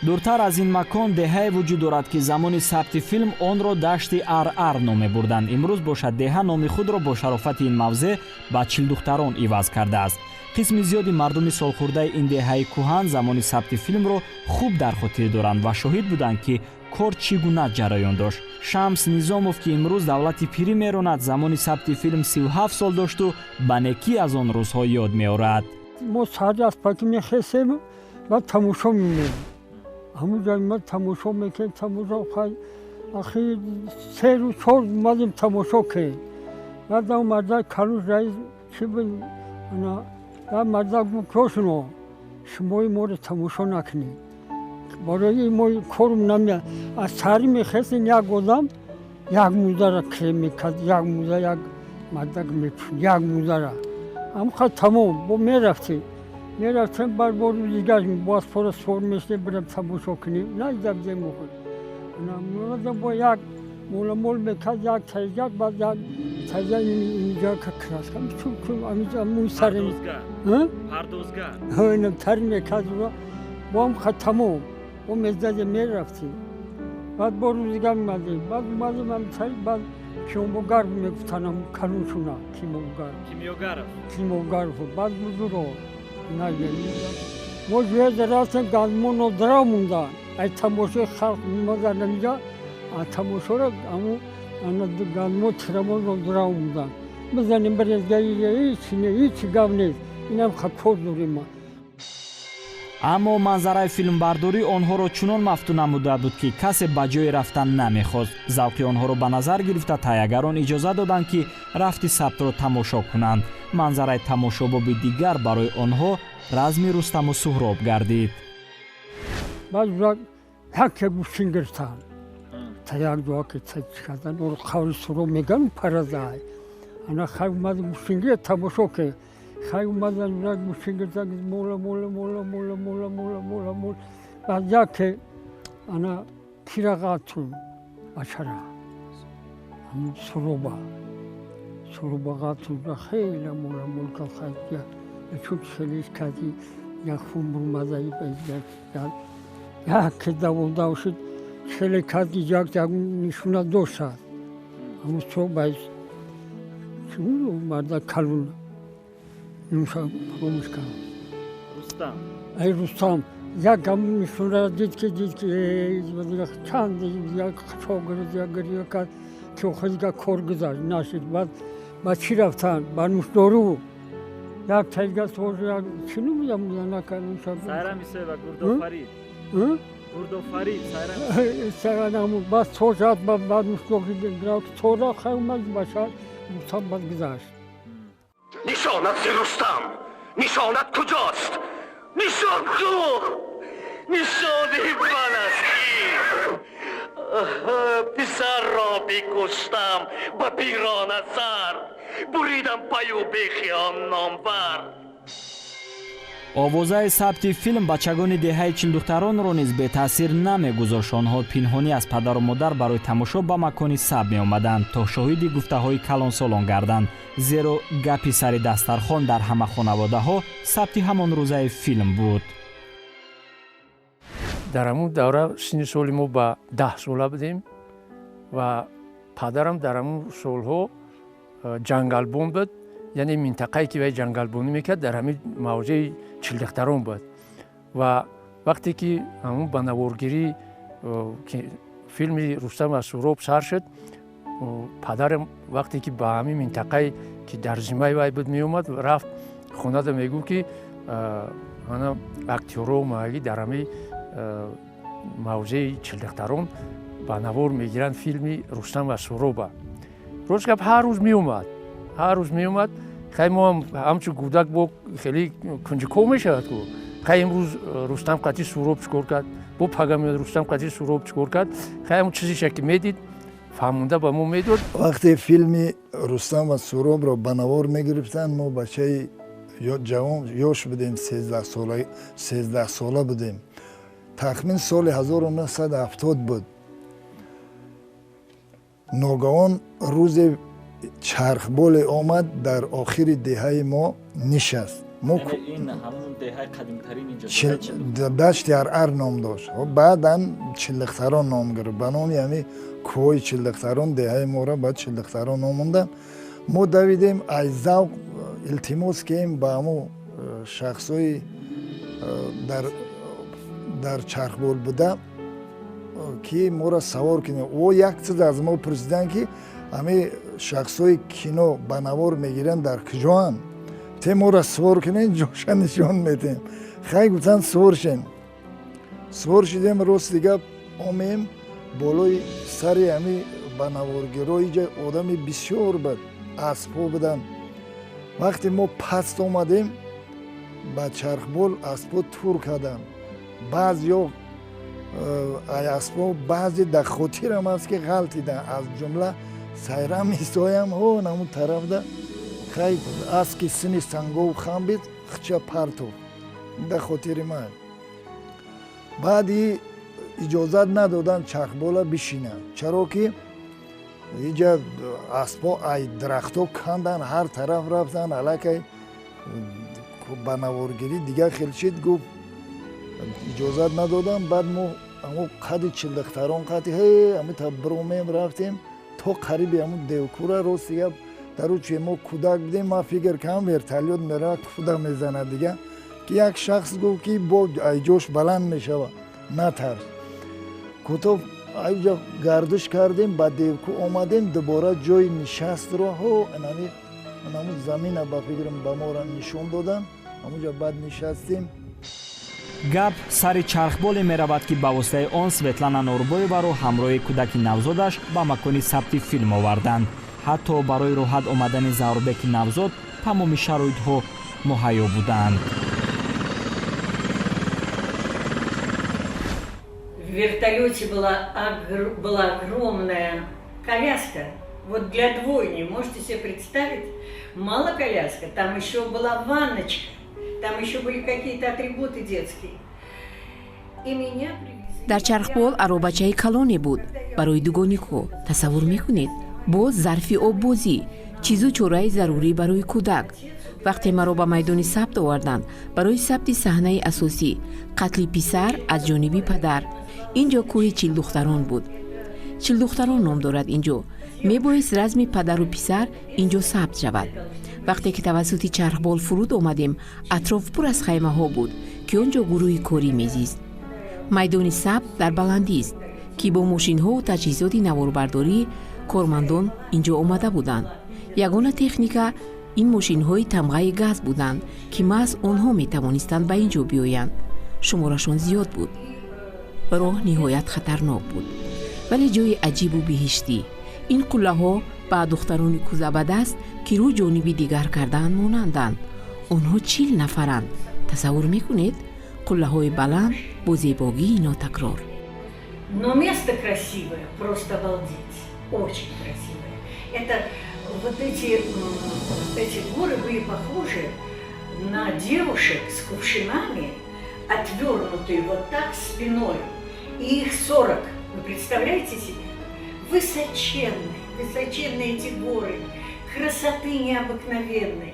Дуртар аз ин макон деҳае вуҷуд дорад, ки замони сабти филм онро дашти Ар-Ар ном мебурданд. Имрӯз бошад, деҳа номи худро бо шарофати ин мавзеъ ба Чилдухтарон иваз кардааст. Қисми зиёди мардуми солхӯрдаи ин деҳаи кӯҳан замони сабти филмро хуб дар хотир доранд ва шоҳид буданд, ки кор чӣ гуна ҷараён дошт. Шамс Низомов, ки имрӯз давлати пирӣ меронад, замони сабти филм 37 сол дошту ба некӣ аз он рӯзҳо ёд меорад. Мо сари аз паки мехесем ва тамошо мемонем. Ҳамун ҷой ма тамошо мекунем, тамошо хай ахир 3 рӯз 4 омадем тамошо кунем. Баъд он марда калуш раис чӣ буд, ана як марда гуфт: «Кошуно, шумои моро тамошо накунед, барои мо корум намеяд». Аз сари мехестем, як одам як музара крем мекард, як муза, як мардак мепӯшид як музара, ҳамқа тамом. Бо мерафтем, мерафтем, баъд бо рӯзи дигар боз пора сор мешудем, бирем тамошо кунем. Наидабдем охир бо як моламол мекард, як тайгак, баъд як тайга инҷа краска мӯи сари тари мекард, бо ҳамқа тамом. Бо мезадем, мерафтем, баъд бо рӯзи дигар меомадем, баъд омадем ҳамтари, баъд кимогаров мегуфтанам калоншуна, кимогаров. Кимёгаров. Кимогаров. Баъд бузуро мо ҷояда рафтем, газмо нодира монда ай тамошои халқ мемадан инҷа, тамошоро аму газмо тирамо нодира монда. Бизанем барезгаи, ҳичи не, ҳичи гап нест, инам кор дорем ма. Аммо манзараи филмбардорӣ онҳоро чунон мафтун намуда буд, ки касе ба ҷое рафтан намехост. Завқи онҳоро ба назар гирифта, таҳиягарон иҷоза доданд, ки рафти сабтро тамошо кунанд. Манзараи тамошобоби дигар барои онҳо разми Рустаму Суҳроб гардид. Баъд яке гӯштин гирифтанд, та як дуа ки кардан, оро қаври Суҳроб меган паразай ана хай омад гӯштин гирифт, тамошо ки хай омадан гӯштин гирифтан, мола мола мола мола мола мола мола мола. Баъд яке ана кирағатун бачара ҳамун Суҳроба, Суҳроба ғатун, хеле мола мол кард, хай чун хелеш кардӣ, як хун бурмада, яке даволдав шуд, хеле карди, як як нишона доштад ҳамун Суҳроба марда калун нуша фаромӯш кард. Рустам. Ай Рустам як ҳамун нишонара дид, ки дид, ки чанд як чогирд, як гиря кард, ки охир дигар кор гузашт, нашид. Баъд ба чӣ рафтанд? Ба нӯшдору, як тайга тоже, як чӣ номидам. Сайрам Исоева, Гурдофарид. Гурдофарид, Сайрам. Баъд тожад ба нӯшдору тора хай омад ба шаҳр Рустам, баъд гузашт. Нишонат зи Рустам, нишонат куҷост? Нишон ку? Нишони ман аст ин. Писарро бикуштам ба пирона сар, буридам паю бехи он номбар. Овозаи сабти филм бачагони деҳаи Чилдухтаронро низ бетаъсир намегузошт. Онҳо пинҳонӣ аз падару модар барои тамошо ба макони сабт меомаданд, то шоҳиди гуфтаҳои калонсолон гарданд, зеро гапи сари дастархон дар ҳама хонаводаҳо сабти ҳамон рӯзаи филм буд. Дар ҳамун давра синни соли мо ба 10 сола будем ва падарам дар ҳамун солҳо ҷангалбон буд. Яъне минтақае ки вай ҷангалбонӣ мекард, дар ҳамин мавзеи Чилдухтарон буд. Ва вақте ки ҳамун ба наворгирӣ филми Рустам ва Суҳроб сар шуд, падарам вақте ки ба ҳамин минтақае ки дар зиммаи вай буд меомад, рафт хонада мегуфт ки ана актёрҳо маҳаллӣ дар ҳамин мавзеи Чилдухтарон ба навор мегиранд филми Рустам ва Суҳроба. Рост гап, ҳар рӯз меомад, ҳар рӯз меомад. Хай мо ҳам ҳамчун кӯдак бо хеле кунҷиков мешавад ку. Хай имрӯз Рустам қатъи Суҳроб чӣ кор кард, бо пага меояд Рустам қатъи Суҳроб чӣ кор кард. Хай ҳамун чизеша ки медид, фаҳмонда ба мо медод. Вақте филми Рустам ва Суҳробро ба навор мегирифтанд, мо бачаи ҷавон ёш будем, 13 сола будем. Тахмин соли 1970 буд. Ногаҳон рӯзе чархболе омад, дар охири деҳаи мо нишаст. Дашти Арар ном дошт, баъдан Чилдухтарон ном гирифт. Ба номи ҳами кӯҳои Чилдухтарон деҳаи моро баъд Чилдухтарон ном монданд. Мо давидем, аз завқ илтимос кардем ба ҳамун шахсҳои дар чархбол буда, ки моро савор кунем. О як чиз аз мо пурсиданд, ки ҳами шахсҳои кино ба навор мегиранд дар куҷоанд, те моро сувор кунем, ҷоша нишон медиҳем. Хай, гуфтанд, сувор шем. Сувор шидем. Рости гап, омем болои сари ҳами ба наворгиро, иҷа одами бисёр буд, аспҳо буданд. Вақте мо паст омадем ба чархбол, аспҳо тур карданд. Баъзеё аспҳо, баъзе дар хотирам аст, ки ғалтиданд, аз ҷумла Сайрам Исоям ҳо намун тарафда. Хай, аски сини сангов хамбид, хча партов, дар хотири ман. Баъди иҷозат надоданд чархбола бишинад, чаро ки иҷа аспҳо ай дарахтҳо канданд, ҳар тараф рафтанд, аллакай ба наворгирӣ дигар хел шид. Гуфт, иҷозат надоданд. Баъд мо ҳамо қади Чилдухтарон қади ҳе ҳамита биромем, рафтем то қариби ҳамун Девкура. Рости гап, дар ӯче мо кӯдак будем, ман фикр кардам, вертолёт меравад, кӯда мезанад дига, ки як шахс гуфт, ки бо айҷош баланд мешавад, натарс. Кӯтоҳ айҷа гардиш кардем, ба Девку омадем дубора. Ҷои нишастро ҳо ҳамун замина ба фикрам ба моро нишон доданд, ҳамунҷа баъд нишастем. Гап сари чархболе меравад, ки ба воситаи он Светлана Норбоеваро ҳамроҳи кӯдаки навзодаш ба макони сабти филм оварданд. Ҳатто барои роҳат омадани Заурбеки навзод тамоми шароитҳо муҳайё буданд. В вертолете была огромная коляска. Вот для двойни, можете себе представить? Мало коляска, там еще была ванночка, там еще были какие-то атрибуты детские. И меня привезли. Дар чархбол аробачаи калоне буд барои дугонико, тасаввур мекунед, боз зарфи оббозӣ, чизу чораи зарурӣ барои кӯдак. Вақте маро ба майдони сабт оварданд барои сабти саҳнаи асосӣ, қатли писар аз ҷониби падар, ин ҷо кӯҳи Чилдухтарон буд, Чилдухтарон ном дорад ин ҷо, мебоист разми падару писар ин ҷо сабт шавад. Вақте ки тавассути чархбол фуруд омадем, атроф пур аз хаймаҳо буд, ки он ҷо гурӯҳи корӣ мезист. Майдони сабт дар баландист, ки бо мошинҳову таҷҳизоти наворбардорӣ кормандон ин ҷо омада буданд. Ягона техника ин мошинҳои тамғаи газ буданд, ки маҳз онҳо метавонистанд ба ин ҷо биёянд. Шуморашон зиёд буд. Роҳ ниҳоят хатарнок буд, вале ҷои аҷибу биҳиштӣ. Ин қуллаҳо ба духтарони кӯзабадаст, ки рӯ ҷониби дигар кардаанд, монанданд. Онҳо 40 нафаранд, тасаввур мекунед? Қуллаҳои баланд бо зебогии нотакрор. Но место красивое, просто обалдеть. Очень красивое. Это вот эти горы были похожи на девушек с кувшинами, отвернутые вот так спиной. И их 40. Вы представляете себе? Высоченные, высоченные эти горы, красоты необыкновенной.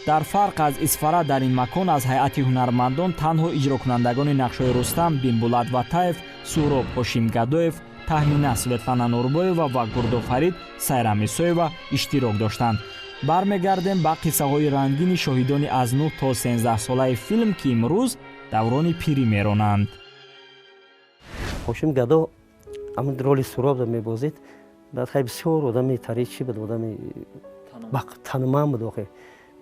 Дар фарқ аз Исфара, дар ин макон аз ҳайати ҳунармандон танҳо иҷрокунандагони нақшҳои Рустам Бимбулат Ватаев, Суҳроб Ҳошим Гадоев, Таҳмина Светлана Нурбоева ва Гурдофарид Сайрам Исоева иштирок доштанд. Бармегардем ба қиссаҳои рангини шоҳидони аз 9 то 13 солаи филм, ки имрӯз даврони пирӣ меронанд. Ҳошим Гадо ҳамин роли Суробро мебозид. Баъд хай бисёр одами тари чӣ буд, одами тануманд буд. Охир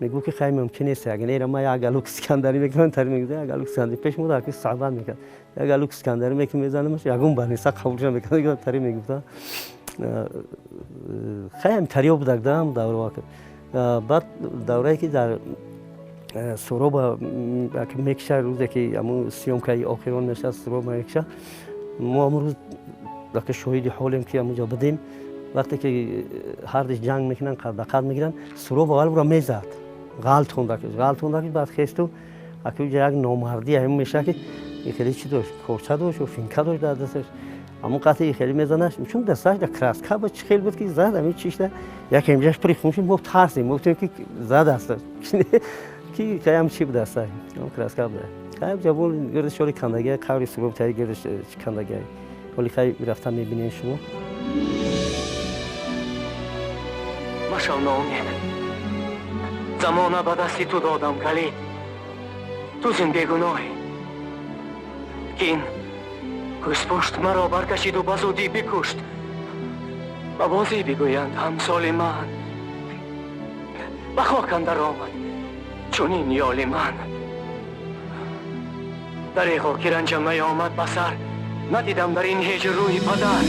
мегӯ ки хай мумкин нест, агар ма як галук Искандарӣ мекунам, тари мегӯ як галук Искандарӣ пеш мо ки суҳбат мекард, як галук Искандарӣ мекунам, мезанамаш, ягон барниса қабулша мекард, тари мегуфта. Хай ҳам тариё будак дам давра. Баъд даврае ки дар Суроба мекиша, рӯзе ки ҳамун съёмкаи охирон мешавад, Суроба мекиша, мо ҳамун рӯз шоҳиди ҳолем ки ҳамунҷо будем. Вақте ки ҳардиш ҷанг мекунанд, қаддақад мегиранд, Суроб аввал ӯро мезад, ғалтондакиш, баъд хесту акуҷа як номардӣ ҳамин мешавад ки хеле чӣ дошт, корча дошт, финка дошт дар дасташ, ҳамун қатъи хеле мезанаш, чун дасташ дар краска буд, чӣ хел буд ки зад ҳамин чишта, як инҷаш пури хун шуд. Мо тарсем, мо гуфтем ки зад асташ, ки хаям чӣ буд асташ, краска буда. Хаям ҷавон гирдаш шори кандагия, қабри Суроб таи гирдаш кандагия. Ҳоли хай рафта мебинем шумо. Машав ноумед, замона ба дасти ту додам калид, ту зин бегуноҳӣ, ки ин кӯзпушт маро баркашиду ба зудӣ бикушт. Ба бозӣ бигӯянд ҳамсоли ман, ба хок андар омад чунин ёли ман. Дареғо ки ранҷам наёмад ба сар, надидам дар ин ҳеҷ рӯи падар.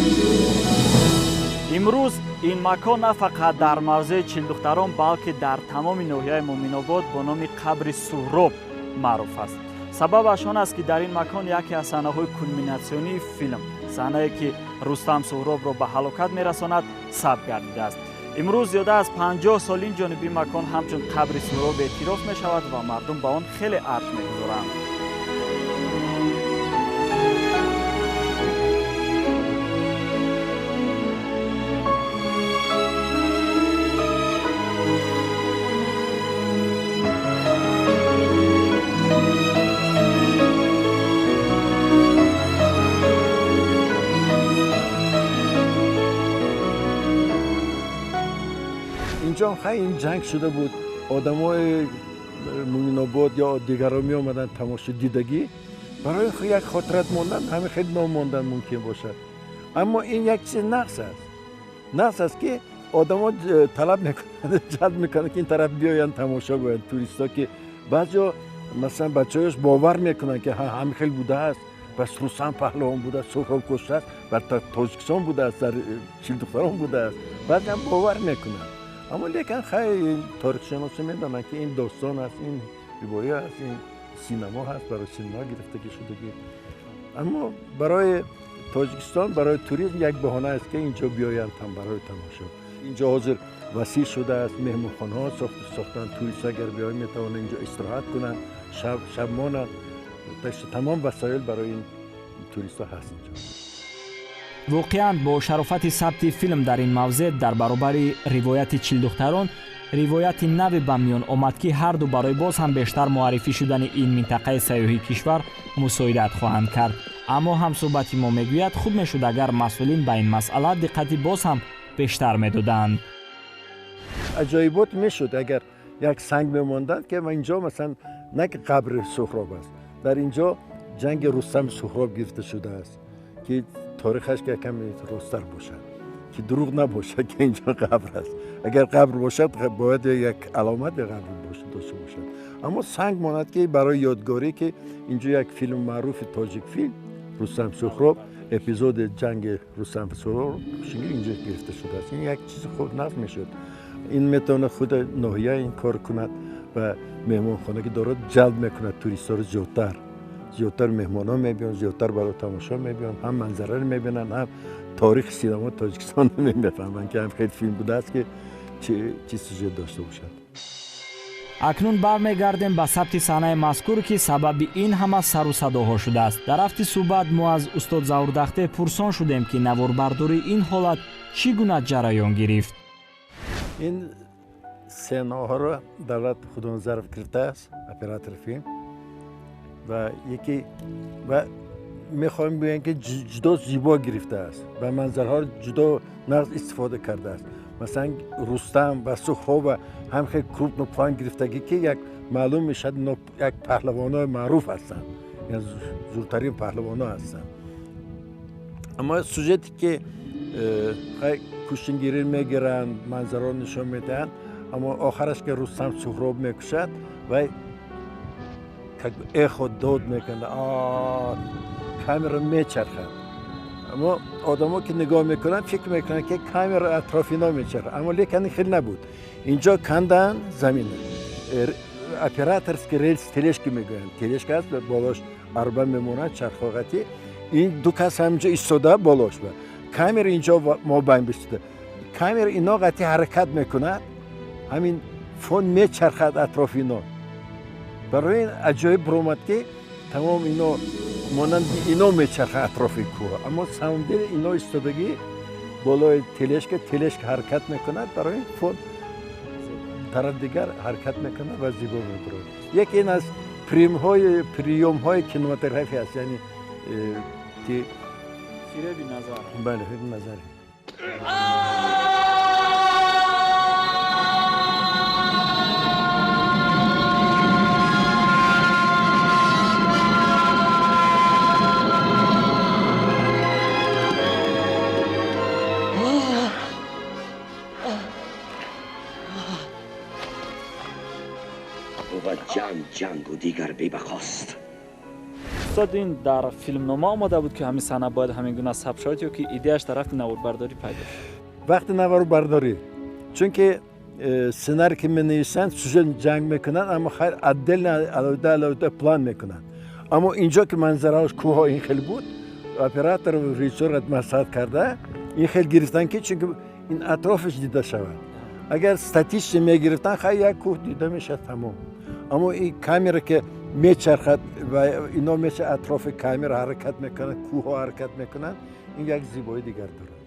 Имрӯз ин макон на фақат дар мавзеи Чилдухтарон, балки дар тамоми ноҳияи Муъминобод бо номи қабри Суҳроб маъруф аст. Сабабаш он аст, ки дар ин макон яке аз саҳнаҳои кулминатсионии филм, саҳнае ки Рустам Суҳробро ба ҳалокат мерасонад, сабт гардидааст. Имрӯз зиёда аз 50 сол ин ҷониби макон ҳамчун қабри Суҳроб эътироф мешавад ва мардум ба он хеле арҷ мегузоранд. Инҷо хай ин ҷанг шуда буд, одамои Муъминобод ё дигарро меомаданд тамошо дидагӣ, барои як хотират мондан ҳамин хеле ном мондан мумкин бошад. Аммо ин як чиз нақс аст, нақс аст ки одамо талаб мекунанд, ҷалб мекунанд ки ин тараф биёянд тамошо гоянд туристҳо, ки баъзеҳо масалан бачаҳояш бовар мекунанд ки ҳамин хел будааст, бас Рустам паҳлавон будааст, Суҳроб куштааст, бар Тоҷикистон будааст, дар Чилдухтарон будааст, баъзеам бовар мекунанд. Аммо лекин хай торихшиноси медонанд ки ин достон аст, ин ривоя аст, ин синемо ҳаст, барои синема гирифтагӣ шудагӣ. Аммо барои Тоҷикистон, барои туризм як баҳона аст ки инҷо биёянд там барои тамошо. Инҷо ҳозир васеъ шудааст, меҳмонхонаҳо сохтанд, туристҳо агар биёянд метавонанд инҷо истироҳат кунанд, шаб монанд. Тамом васоил барои ин туристҳо ҳаст инҷо. Воқеан бо шарофати сабти филм дар ин мавзеъ дар баробари ривояти Чилдухтарон ривояти наве ба миён омад, ки ҳарду барои боз ҳам бештар муаррифӣ шудани ин минтақаи сайёҳии кишвар мусоидат хоҳанд кард. Аммо ҳамсӯҳбати мо мегӯяд, хуб мешуд агар масъулин ба ин масъала диққати боз ҳам бештар медоданд. Аҷоибот мешуд агар як санг мемонданд, ки инҷо масалан на ки қабри Суҳроб аст, дар инҷо ҷанги Рустам Суҳроб гирифта шудааст, ки торихаш ки каме росттар бошад, ки дурӯғ набошад ки инҷо қабр аст. Агар қабр бошад, бояд як аломати қабр дошта бошад. Аммо санг монад ки барои ёдгорӣ, ки инҷо як филми маъруфи тоҷикфилм Рустам Суҳроб, эпизоди ҷанги Рустам Суҳроб инҷо гирифта шудааст. Ин як чизи хуб нақл мешуд. Ин метавонад худ ноҳия ин кор кунад ва меҳмонхона ки дорад ҷалб мекунад туристҳоро зиёдтар. Зиёдтар меҳмонҳо мебиёнд, зиёдтар барои тамошо мебиёнд, ҳам манзараро мебинанд, ҳам таърихи синемаи Тоҷикистонро мефаҳманд, ки ҳам хеле филм будааст ки чӣ сюжет дошта бошад. Акнун бармегардем ба сабти саҳнаи мазкур, ки сабаби ин ҳама сару садоҳо шудааст. Дар рафти суҳбат мо аз устод Завурдахте пурсон шудем, ки наворбардории ин ҳолат чӣ гуна ҷараён гирифт. Ин сценаҳоро Давлат Худоназаров гирифтааст, оператори филм, ва яке ва мехоҳем бигӯем ки ҷудо зебо гирифтааст ва манзараҳоро ҷудо нағз истифода кардааст. Масалан, Рустам ва Суҳроб ҳам хеле крупно план гирифтагӣ, ки як маълум мешавад, ино як паҳлавонои маъруф ҳастанд, зуртарин паҳлавоно ҳастанд. Аммо сюжете ки куштингирӣ мегиранд, манзараро нишон медиҳанд, аммо охараш ки Рустам Суҳроб мекушад, вай как эхо дод мекунад, камера мечархад. Аммо одамо ки нигоҳ мекунанд, фикр мекунанд, ки камера атрофи ино мечархад, аммо лекин хел набуд. Инҷо кандан замин, операторский рельс, тележка мегӯянд, тележка аст, болош арба мемонад, чархоғатӣ. Ин ду кас ҳаминҷо истода, болош ба камера инҷо мобайн бистода, камера ино қатӣ ҳаракат мекунад, ҳамин фон мечархад атрофи ино. Барои ин аҷоиб баромад, ки тамом ино монанди ино мечархад атрофи кӯҳ, аммо самом деле ино истодагӣ болои тележка, тележка ҳаракат мекунад, барои фон тараф дигар ҳаракат мекунад ва зебо мебурад. Яке ин аз приёмҳои кинематография аст, яъне ки фиреби назар. Бале, фиреби назар. Ҷанг ҷангу дигар бебақост. Устод, ин дар филмнома омода буд, ки ҳамин саҳна бояд ҳамин гуна сабт шавад, ё ки идеяш тарафи наворбардорӣ пайдо шуд? Вақти наворбардорӣ, чунки сценарий ки менависанд, сюжет ҷанг мекунанд, аммо хайр, отдельно алоҳида алоҳида план мекунанд. Аммо инҷо ки манзарааш кӯҳҳо ин хел буд, оператор режиссёр маслиҳат карда ин хел гирифтанд, ки чунки ин атрофаш дида шавад. Агар статично мегирифтанд, хайр, як кӯҳ дида мешавад, тамом. Аммо ин камера ки мечархад ва ино меша атрофи камера ҳаракат мекунанд, кӯҳҳо ҳаракат мекунанд, ин як зебои дигар дорад.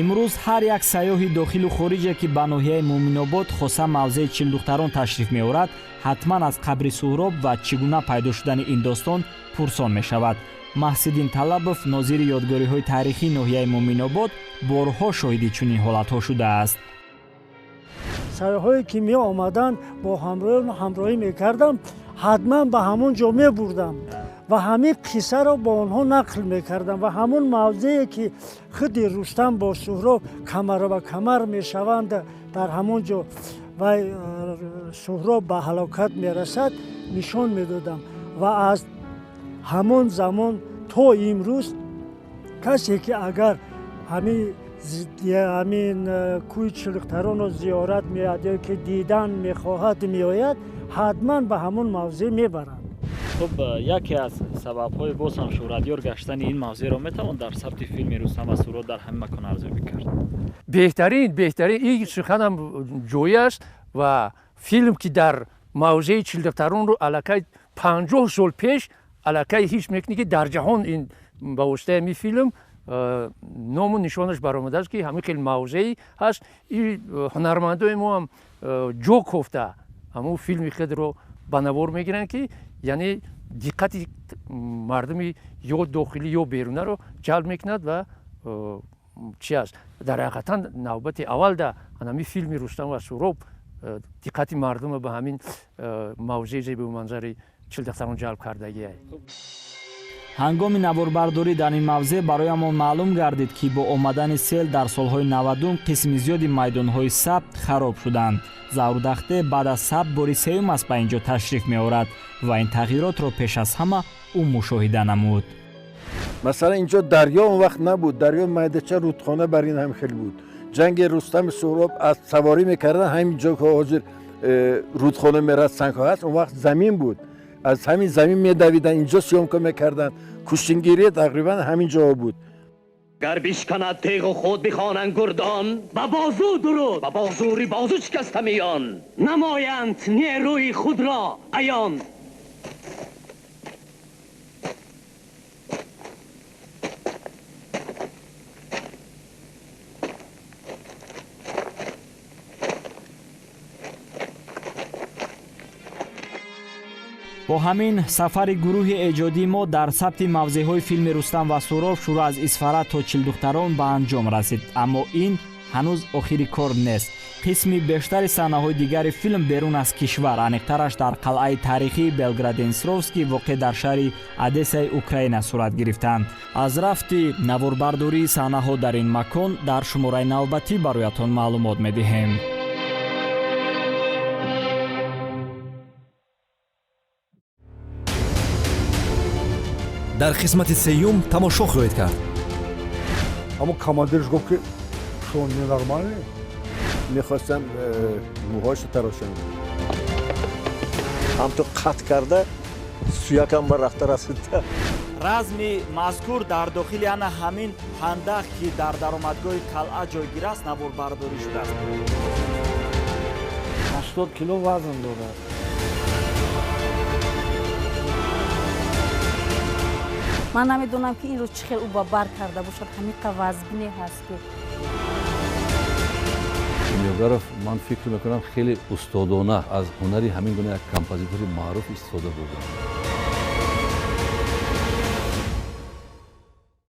Имрӯз ҳар як сайёҳи дохилу хориҷе, ки ба ноҳияи Муъминобод, хоса мавзеи Чилдухтарон ташриф меорад, ҳатман аз қабри Суҳроб ва чӣ гуна пайдо шудани ин достон пурсон мешавад. Маҳсиддин Талабов, нозири ёдгориҳои таърихии ноҳияи Муъминобод, борҳо шоҳиди чунин ҳолатҳо шудааст. Сайёҳое ки меомаданд, бо ҳамроҳӣ мекардам, ҳатман ба ҳамон ҷо мебурдам ва ҳамин қиссаро бо онҳо нақл мекардам ва ҳамон мавзее ки худи Рустам бо Суҳроб камар ба камар мешаванд, дар ҳамон ҷо ва Суҳроб ба ҳалокат мерасад, нишон медодам. Ва аз ҳамон замон то имрӯз касе ки агар ҳамин кӯи Чилдухтаронро зиёрат меояд ё ки дидан мехоҳад меояд, ҳатман ба ҳамон мавзеъ мебаранд. Хуб, яке аз сабабҳои боз ҳам шӯҳратёр гаштани ин мавзеъро метавон дар сабти филми Рустам ва Суҳроб дар ҳамин макон арзёбӣ кард. Беҳтарин ин суханам ҷоӣ аст ва филм ки дар мавзеи Чилдухтаронро аллакай 50 сол пеш аллакай ҳис мекунӣ, ки дар ҷаҳон ин ба воситаи ҳамин филм ному нишонаш баромадааст, ки ҳамин хел мавзеъ ҳаст. И ҳунармандои мо ҳам ҷо кофта ҳамун филми худро ба навор мегиранд, ки яъне диққати мардуми ё дохилӣ ё берунаро ҷалб мекунад. Ва чи аст, дар ҳақиқатан навбати аввал да ҳамин филми Рустам ва Суҳроб диққати мардумро ба ҳамин мавзеи зебоманзари Чилдухтарон ҷалб кардагиай. Ҳангоми наворбардорӣ дар ин мавзеъ бароямон маълум гардид, ки бо омадани сел дар солҳои 90 қисми зиёди майдонҳои сабт хароб шуданд. Заврдахте баъд аз сабт бори сеюм аст ба ин ҷо ташриф меорад ва ин тағйиротро пеш аз ҳама ӯ мушоҳида намуд. Масалан, инҷо дарё он вақт набуд, дарё майдача, рудхона бар ин ҳам хел буд. Ҷанги Рустами Суҳроб аз саворӣ мекарданд, ҳамин ҷо ки ҳозир рудхона мерад, сангҳо ҳаст, он вақт замин буд. Аз ҳамин замин медавиданд, инҷо съёмка мекарданд. Куштингирӣ тақрибан ҳамин ҷо буд. Гар бишканад теғу худ бихонанд гурдон, ба бозу дуруд, ба бозури бозу шикаста миён, намоянд нерӯи худро аён. Бо ҳамин сафари гурӯҳи эҷодии мо дар сабти мавзеъҳои филми Рустам ва Суҳроб шурӯъ аз Исфара то Чилдухтарон ба анҷом расид. Аммо ин Ҳанӯз охири кор нест. Қисми бештари саҳнаҳои дигари филм берун аз кишвар, аниқтараш дар қалъаи таърихии Белгород-Днестровский, воқеъ дар шаҳри Одессаи Украина сурат гирифтанд. Аз рафти наворбардории саҳнаҳо дар ин макон дар шумораи навбатӣ бароятон маълумот медиҳем. Дар қисмати сеюм тамошо хоҳед кард. Ҳамон командирш гуфт, ки шумо ненормальный. Мехостам мӯҳошо тарошам. Ҳамту қатъ карда, суякам ба рафта расида. Разми мазкур дар дохили ана ҳамин ҳандақ, ки дар даромадгоҳи қалъа ҷойгир аст, наворбардорӣ шудааст. 80 кило вазн дорад. Ман намедонам, ки инро чӣ хел ӯ ба бар карда бошад, ҳамиқа вазбине ҳаст, ки Кимёгаров, ман фикр мекунам, хеле устодона аз ҳунари ҳамин гуна як композитори маъруф истифода бурданд.